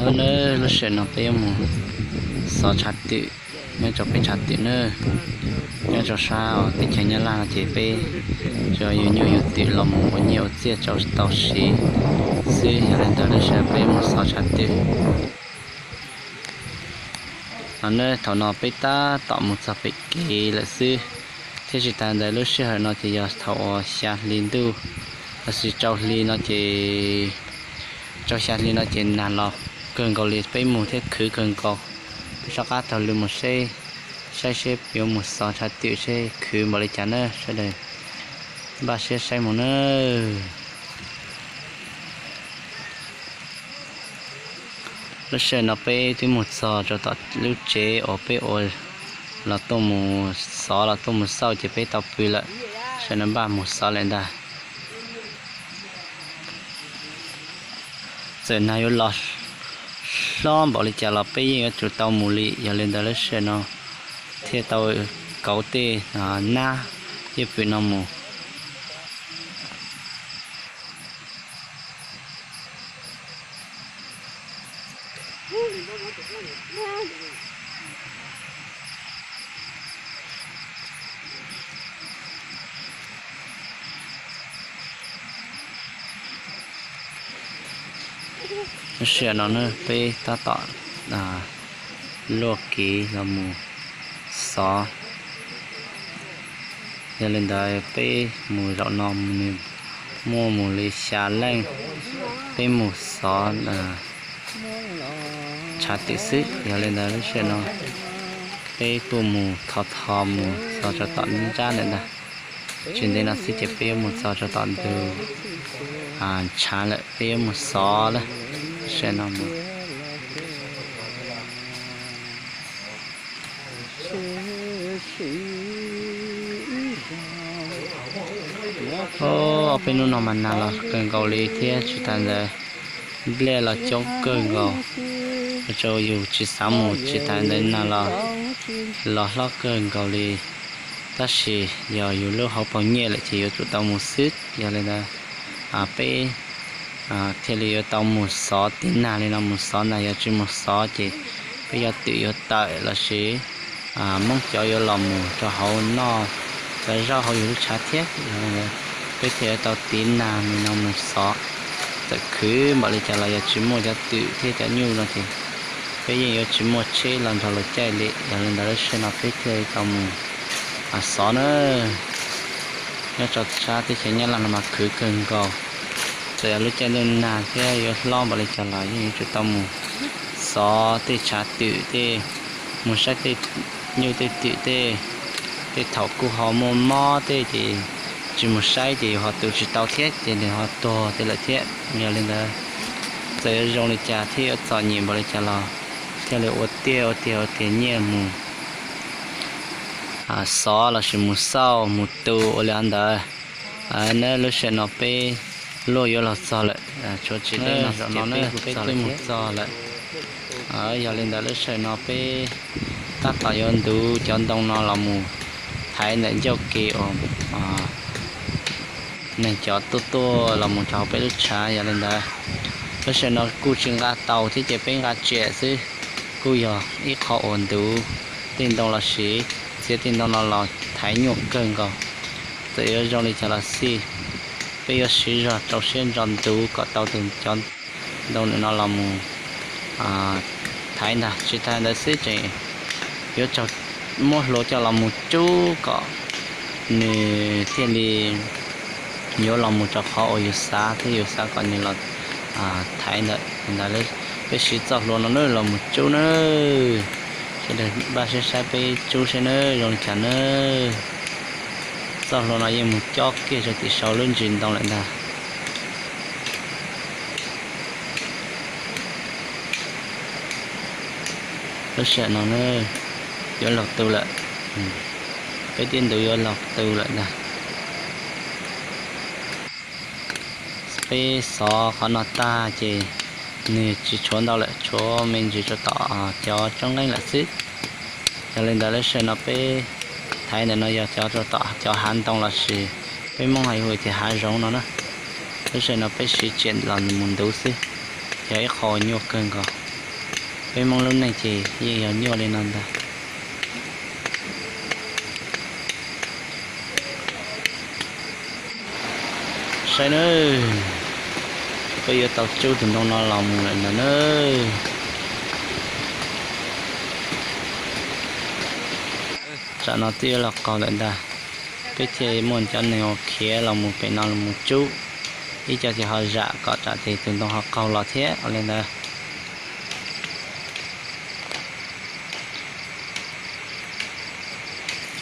Nawb, lub sij hawm no peb yuav mus xov tshav twm nyob rau peb tshav twm nawb. Nyob rau sab teb chaws Nyab Laj no ces peb tsuas yug nyuj yug twm los mus ua nyiaj ua txiaj rau tau siv xwb. Yog li ntawd lub sij hawm peb mus xov tshav twm no nawb. Thaum no peb tab tom mus txog pem kev lawm xwb, thiab tsis tas ntawd lub sij hawm no ces yog thaum uas xya hli ntuj, lossis rau hli no ces, rau xya hli no ces nag los kawg nkaus li, peb mus thiab khwv kawg nkaus. Peb soj qab taug lw mus seb, saib seb yuav mus xov tshav twm seb khwv npaum li cas nawb. Sawv daws npaj siab saib mus nawb. Lub sij hawm no peb twb mus txog rau tom lub tsev uas peb ua los tuaj mus xov los tuaj mus xauj ces peb tau pw lawm. Sawv daws npaj mus xov lawm ntag. Txawm nag yuav los hlob npaum li cas los peb yeej yuav tsum tau mus li. Yog li ntawd lub sij hawm no thiaj tau kauv tej nab ywj pwm no mus. Lub sij hawm no peb tab tom luaj kev los mus xov. Yog li ntawd peb mus zaum no nws muaj mus li xya leej, peb mus xov tshav twm xwb. Yog li ntawd lub sij hawm no peb tuaj mus tho tho mus txog rau tom nruab nrab ntawm ntag. Tsis ntev no xwb ces peb yuav mus txog rau tom ntug ntshav lawm, peb yuav mus xov lawm. Sij hawm no mus Ob peb hnub no mas nag los kawg nkaus li thiab tsis tas ntawd nplej los coob kawg nkaus, ua rau yus tsis xav mus. Tsis tas ntawd nag los, los hlob kawg nkaus li, tab sis yog yus lub hauv paus nyiaj lawm ces yuav tsum tau mus xwb. Yog li ntawd peb thiaj li yuav tau mus xov tiv nag li no, mus xov ntag. Yog tsis mus xov ces peb cov twm yuav tawm lossis Hmoob cov yuav los mus rau hauv noj cov zaub hauv yus lub tshav thiab. Peb thiaj yuav tau tiv nag li no mus xov. Txawm khwv npaum li cas los yog tsis muaj cov twm thiab cov nyuj no ces peb yeej yuav tsis muaj tsheb los nrog luag caij li. Yog li ntawd lub sij hawm no peb thiaj tau mus xov na. Nyob rau sab teb chaws Nyab Laj no mas khwv kawg nkaus. Txawm yog lub caij ntuj nag thiab yuav hlob npaum li cas los yeej yuav tsum tau mus xov tej tshav twm tej, mus saib tej nyuj tej twm tej. Tej thaum kuj ho muaj mob tej ces tsis mus saib ces yus ho tu tsis tau thiab ces nws ho tuag tej lawm thiab. Yog li ntawd txawm yuav zoo li cas thiab yuav txom nyem npaum li cas los thiaj li ua tiag ua tiag ua tiag nyiaj mus xov lossis mus xauj mus tu ua li ntawd. Neb lub sij hawm no peb luaj yuav los txog lawm, tshuav tsis deb no zaum no peb twb mus txog lawm. Yog li ntawd lub sij hawm no peb tab tom yuav ntuv cov ntoo no los mus thaiv ntawm ncauj ke uas neeg cov tuaj tuaj los mus rau hauv peb lub tshav. Yog li ntawd lub sij hawm no kuj tsis nqa taus thiab ces peb nqa tsiam xwb, kuj yog ib qho uas ntuv tej ntoo lossis txiav tej ntoo no los thaiv nyuaj kawg nkaus. Txawm yuav zoo li cas los xij, peb yuav siv zog rau siab ntso ntuv kom tau tus cov ntoo ntawm no los mus thaiv ntag. Tsis tas ntawd xwb tseem yuav tsum muab hlua coj los mus cub kom nws thiaj li yuav los mus rau qhov uas yus xav thiab yus xav kom nws los thaiv ntawd. Ntawd peb siv txoj hlua no na los mus cub na. Sawv daws npaj siab saib peb cub seb na zoo li cas na. Txoj hlua no yeej mus cob kiag rau tim saum lub ntsis ntoo lawm ntag. Lub sij hawm no yuav laug tu lawm, peb tib ntus yuav laug tu lawm ntag. Peb xov qhov no tag ces nws tsis tshuav ntau lawm, tshuav me ntsis rau tom cov tsob nqeeb lawm xwb. Yog li ntawd lub sij hawm no peb thaiv ntawm no yog cov rau tom cov hav ntoo lossis peb Hmoob hais hu tias hav zoov no na. Lub sij hawm no peb siv tsiam los mus ntuv xwb, yog ib qho nyuaj kawg nkaus. Peb Hmoob lub neej ces yeej yog nyuaj li no ntag. Saib nawb, peb yuav tau tsub tus ntoo no los mus lawm ntag nawb. Tsam no twb yuav los qaug lawm ntag, peb thiaj muaj cov neeg uas khiav los mus pem no los mus tsub, ib co ces ho zam kom tsam ces tus ntoo ho qaug los thiab li ntawd.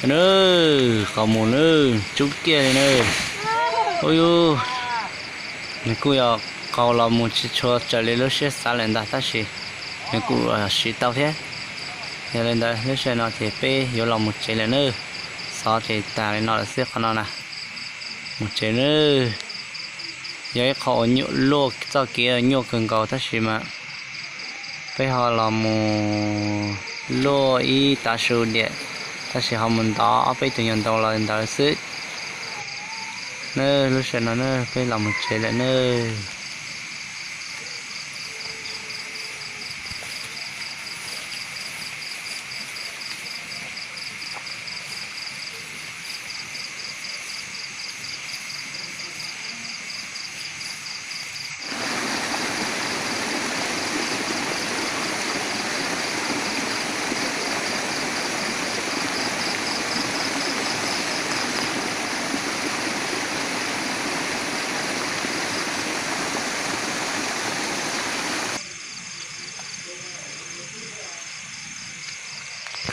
Nws qau mus nws tsub kiag li na. Ub, nws kuj yog qau los mus tsis tshua raws li lub siab xav lawm ntag tab sis nws kuj siv tau thiab. Yog li ntawd lub sij hawm no ces peb yuav los mus tsev lawm nawb. Xov ces tag li no lawm xwb qhov no na. Mus tsev nawb. Yog ib qho uas luaj txoj kev nyuaj kawg nkaus tab sis mas peb ho los mus luaj ib tav su diam, tab sis ho mus ntov ob peb tus nyuag ntoo los ntawd xwb. Nawb, lub sij hawm no nawb peb los mus tsev lawm nawb.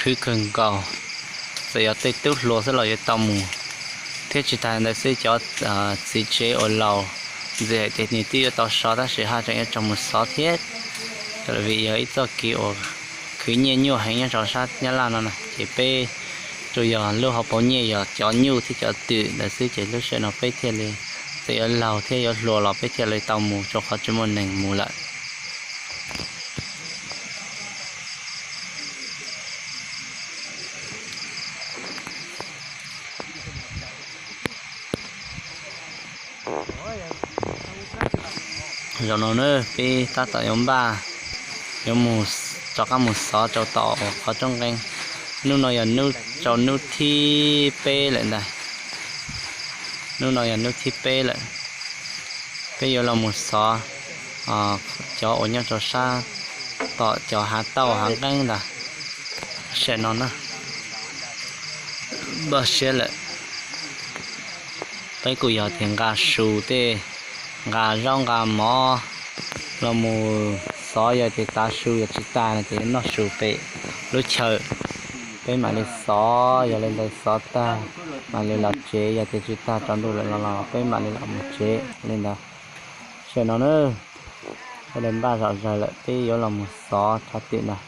Khwv kawg nkaus, txawm yog tej tub hluas xwb los yuav tau mus, thiab tsis tas ntawd xwb cov txiv tsev uas laus ntxim hais tias nws twb yuav tau sov tab sis haj tseem yuav tau mus xov thiab. Vim yog ib txoj kev uas khwv nyiaj nyuaj heev nyob rau sab Nyab Laj no na, ces peb tsuas yog lub hauv paus nyiaj yog cov nyuj thiab cov twm ntawd xwb ces lub sij hawm no peb thiaj li txawm yuav laus thiab yuav hluas los peb thiaj li tau mus rau qhov tsis muaj neeg mus lawm. Zaum no na peb tab tom yuav npaj, yuav mus rov qab mus xov rau tom uas qhov rooj nqeeb. Hnub no yog hnub rau hnub thib peb lawm ntag. Hnub no yog hnub thib peb lawm, peb yuav los mus xov cov uas nyob rau sab tom cov hav tauj hav nqeeb ntag. Sij hawm no na, npaj siab lawm. Peb kuj yog tias nqa su tej, nqa zaub nqa mov los mus xov, yog tias tav su yog tsis tag no ces noj su pem lub chaw, peb mam li xov, yog li ntawd xov tag mam li los tsev, yog tias tsis tag tsaus ntuj lawm no los peb mam li los mus tsev li ntawd. Sij hawm no na, sawv daws npaj zom zaws lawm peb yuav los mus xov tshav twm ntag.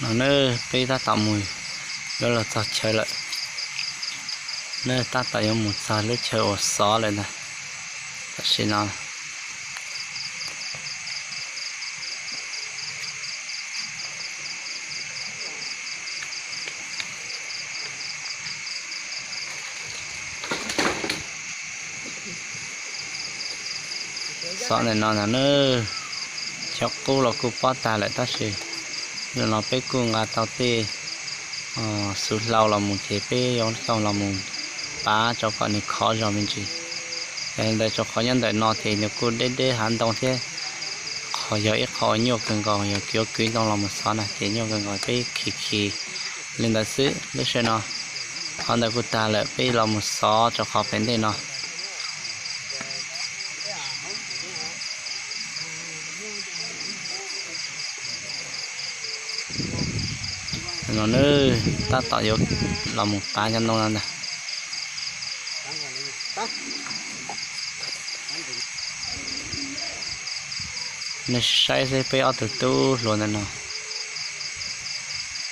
No na, peb tab tom mus yuav los txog chaw lawm. Na, tab tom yuav mus txog lub chaw uas xov lawm ntag. Tam sim no xov ntawm no ntag na, cov qub los kuj pob tag lawm tab sis zaum no peb kuj nqa tau tej xuv hlau los mus ces peb yuav coj los mus pav rau kom nws khov zog me ntsis. Yog li ntawd rau qhov nyob ntawm no ces nws kuj deb deb hav ntoo thiab, qhov yog ib qho uas nyuaj kawg nkaus, yog yuav kwv ntoo los mus xov na ces nyuaj kawg nkaus, peb khi khi li ntawd xwb. Lub sij hawm no qhov ntawd kuj tag lawm, peb los mus xov rau qhov pem ntej no. No na, tab tom yuav los mus pav cov ntoo no ntag. Nej saib xwb, peb ob tug tub hluas ntawm no,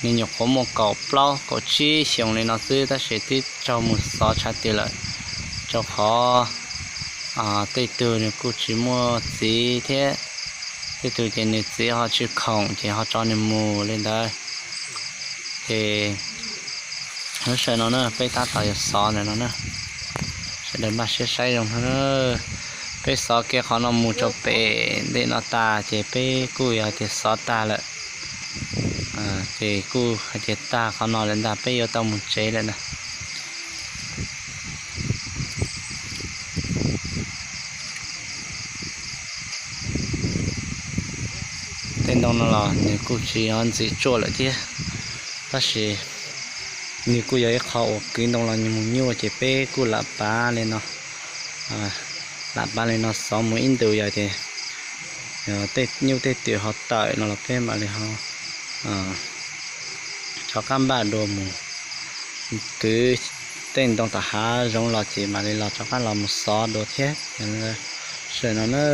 nws nyuam qhuav muaj kaum plaub kaum tsib xyoos li no xwb tab sis twb raug mus xov tshav twm lawm, rau qhov tej tug nws kuj tsis muaj txiv thiab, tej tug ces nws txiv ho tsis khoom ces ho tso nws mus li ntawd. Ces lub sij hawm no na peb tab tom yuav xov ntawm no na, sawv daws npaj siab saib zoo na. Peb xov kiag qhov no mus rau pem ntej no tas ces peb kuj yog tias xov tag lawm. Ces kuj hais tias tag qhov no lawm ntag, peb yuav tau mus tsev lawm ntag. Tej ntoo no los nws kuj tsis yog ntxim tsuaj lawm thiab, tab sis nws kuj yog ib qho uas kwv ntoo los mus nyuaj ces peb kuj lam pav li no, lam pav li no xov mus ib ntus yog tias tej nyuj tej twm ho tawm no los peb mam li ho rov qab npaj dua mus kwv tej ntoo tom hav zoov los ces mam li los rov qab los mus xov dua thiab. Sawm no na,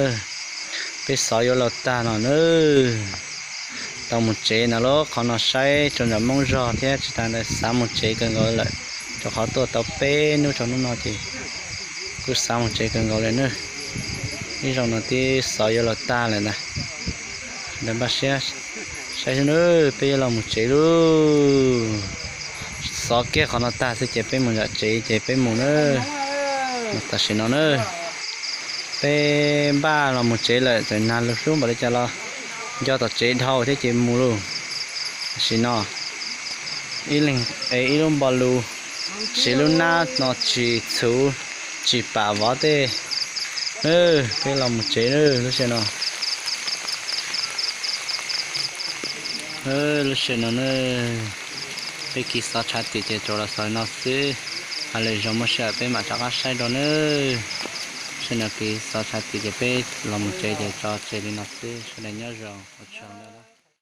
peb xov yuav los tag no na, tau mus tsev no lauj. Qhov no saib rau nram Moob zog thiab tsis tas ntawd xav mus tsev kawg nkaus lawm, rau qhov tuaj tau peb hnub rau hnub no ces kuj xav mus tsev kawg nkaus lawm na. Ib zaug no twb xov yuav los tag lawm ntag. Sawv daws npaj siab saib xwb na, peb yuav los mus tsev lauj. Xov kiag qhov no tag xwb ces peb mus zam tsev ces peb mus na. Tam sim no na, peb npaj los mus tsev lawm, txawm nag lug hlub npaum li cas los nco tom tsev dhau thiab ces mus lauj. Tam sim no ib leeg ib lub npo lus, siv lub nab no tsis txhuv tsis pam vov tej. Peb los mus tsev lub sij hawm no. Lub sij hawm no na, peb kis xov tshav twm ces tsuas los xov li no xwb, hais lwm zaus muaj sij hawm peb mam rov qab saib dua nawb. Sij hawm no kis xov tshav twm ces peb los mus tsev ces tso tseg li no xwb, sawv daws nyob zoo, ua tsaug.